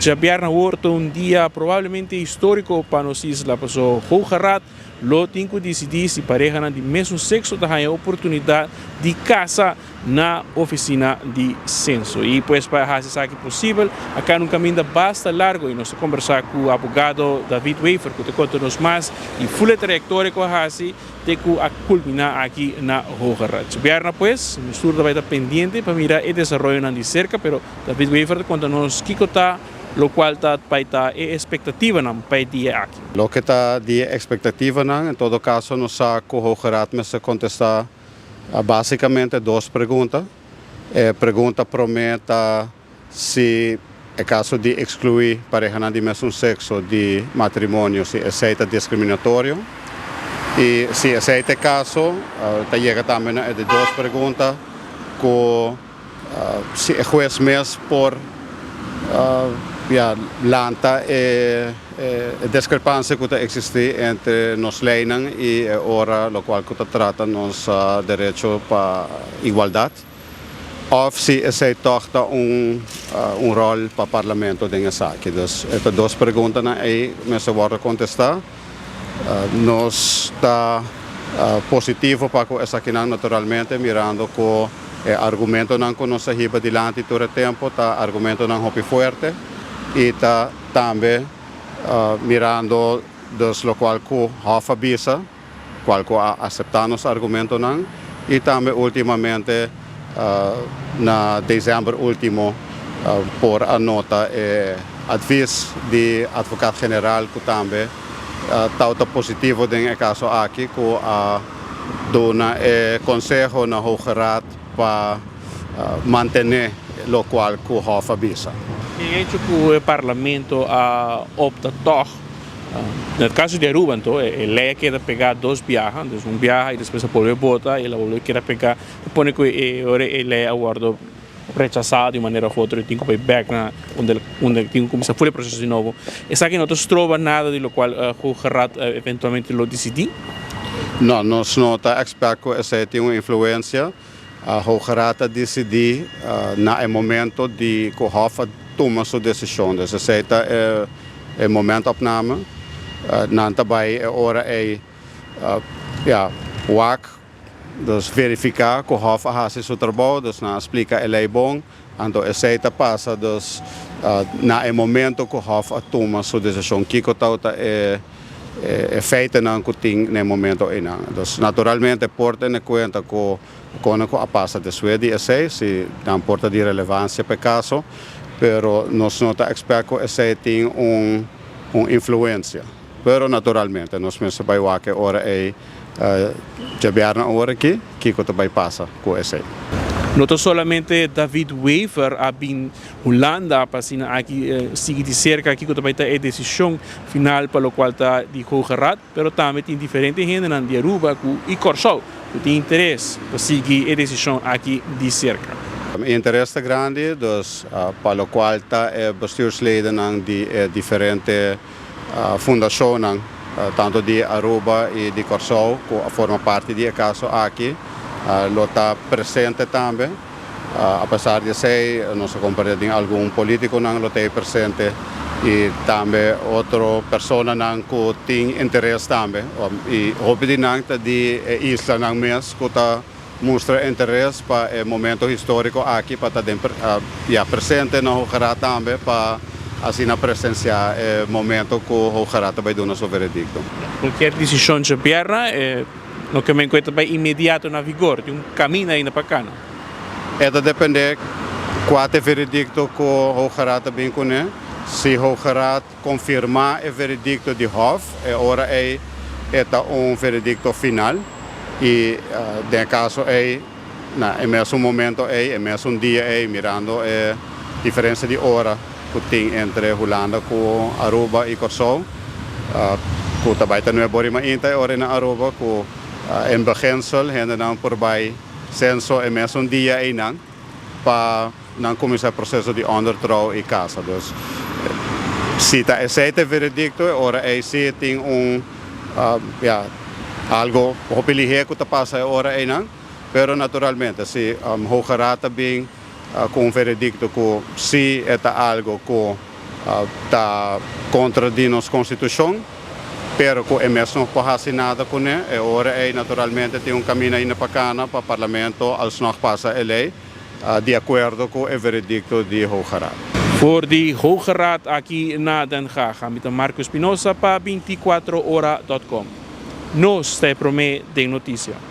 Djabièrnè awor ta un dia probablemente históriko pa nos isla, paso Hoge Raad lo tin ku disidí si parehanan di mesun sekso ta haña oportunidat di kasa na ofisina di senso. I pues pa hasi esaki posibel a kana un kaminda basta largo i nos ta kombersá ku abogado David Wever ku ta konta nos mas di ful e trayektoria ku a hasi te ku a kulminá aki na Hoge Raad. Djabièrnè pues nos tur ta bai ta pendiente pa mira e desaroyonan di serka, pero David Wever ta konta nos kiko ta lokual ta bai ta e espektativanan pa e dia aki. Loke ta di e ekspektativanan, en todo kaso nos sa ku Hoge Raad mester kontestá básikamente dos pregunta. E pregunta promé ta si e kaso di ekskluí parehanan di mesun sekso di matrimonio, si esei ta diskriminatorio. I si esei ta e kaso, ta yega tambe na e di dos pregunta ku Si e hues mes por ya lanta e deskrepansia ku ta eksistí entre nos leinan i e ora lokual ku ta trata nos derecho pa igualdat, òf si esei tòg ta un un ròl pa parlamento den esaki. Dus e ta dos preguntanan ei mester wòrdu kontestá. Nos ta positivo pa ku esakinan naturalmente mirando ku e argumentonan ku nos a hiba dilanti tur e tempu ta argumentonan hopi fuerte i ta tambe mirando dus lokual ku Hof a bisa kual ku a aseptá nos argumentonan i tambe ultimamente na desèmber último por a nota e advis di Advocaat General ku tambe tawata positivo den e kaso aki ku a duna e konseho na Hoge Raad pa mantené lokual ku Hof a bisa. E hecho ku e Parlamento a opta tòg, na e kaso di Aruba anto, e lei a keda pegá dos biaha, dus un biaha i despues a bolbe bota i el a bolbe keda pegá, ta pone ku e ora e lei a wòrdu rechasá di un manera òf otro i tin ku bai bèk na unda unda tin ku kuminsá ful e proseso di nobo. Esaki no ta stroba nada di lokual Hoge Raad eventualmente lo disidí? No, nos no ta èkspèkt ku esei tin un influensia. Hoge Raad a disidí na e momento di ku Hof a tuma su desishon. Dus esei ta e momentopname. Nan ta bai e ora ei ya wak, dus verifiká ku Hof a hasi su trabou, dus nan a splika e lei bon. Anto esei ta pasa dus na e momento ku Hof a tuma su desishon kiko tabata e e feitenan ku tin na e momento einan. Dus naturalmente por tene kuenta ku kone ku a pasa despues di esei, si nan por ta di relevansia pa e kaso, pero nos no ta ekspèkt ku esei tin un un influensia. Pero naturalmente nos mester bai wak e ora ei djabièrnè ora aki kiko ta bai pasa ku esei. No ta solamente David Wever a bin Hulanda pa asina aki sigui di serka kiko ta bai ta e desishon final pa lokual ta di Hoge Raad, pero tambe tin diferente hendenan di Aruba ku i Kòrsou ku tin interes pa sigui e desishon aki di serka. E interes ta grandi, dus pa lokual ta e bestuursledennan di e diferente fundashonnan tantu di Aruba i di Kòrsou ku a forma parti di e kaso aki lo ta presente tambe. Apesar di esei, nos a komprendé den algun polítikonan lo ta ei presente i tambe otro personanan ku tin interes tambe. I hopi di nan ta di e islanan mes ku ta mustra interes pa e momento históriko aki pa ta den ya presente na Hoge Raad tambe pa asina presensiá e momento ku Hoge Raad ta bai duna su veredikto. Kualkier disishon djabièrnè e No ke men ku e ta bai inmediato na vigor, tin un kaminda ainda pa kana. E ta dependé kua ta e veredikto ku Hoge Raad ta bin kuné. Si Hoge Raad konfirmá e veredikto di Hof, e ora ei e ta un veredikto final i den e kaso ei na e mesun momento ei, e mesun dia ei, mirando e diferensia di ora ku tin entre Hulanda ku Aruba i Kòrsou, ku ta bai ta nuebe ora i mainta e ora ei na Aruba, ku en beginsel hendenan por bai senso e mesun dia einan pa nan kuminsá e proseso di òndertrou i kasa. Dus si ta esei ta e veredikto e ora ei si tin un ya algo hopi lihé ku ta pasa e ora einan, pero naturalmente si Hoge Raad ta bin ku un veredikto ku si e ta algo ku. Ta kontra di nos konstitushon, pero ku e mes no por hasi nada kuné. E ora ei naturalmente tin un kaminda ainda pa kana pa parlamento alsnog pasa e lei di akuerdo ku e veredikto di Hoge Raad. For di Hoge Raad aki na Den Haag, ami ta Marco Espinosa pa 24ora.com. Nos ta e promé den notisia.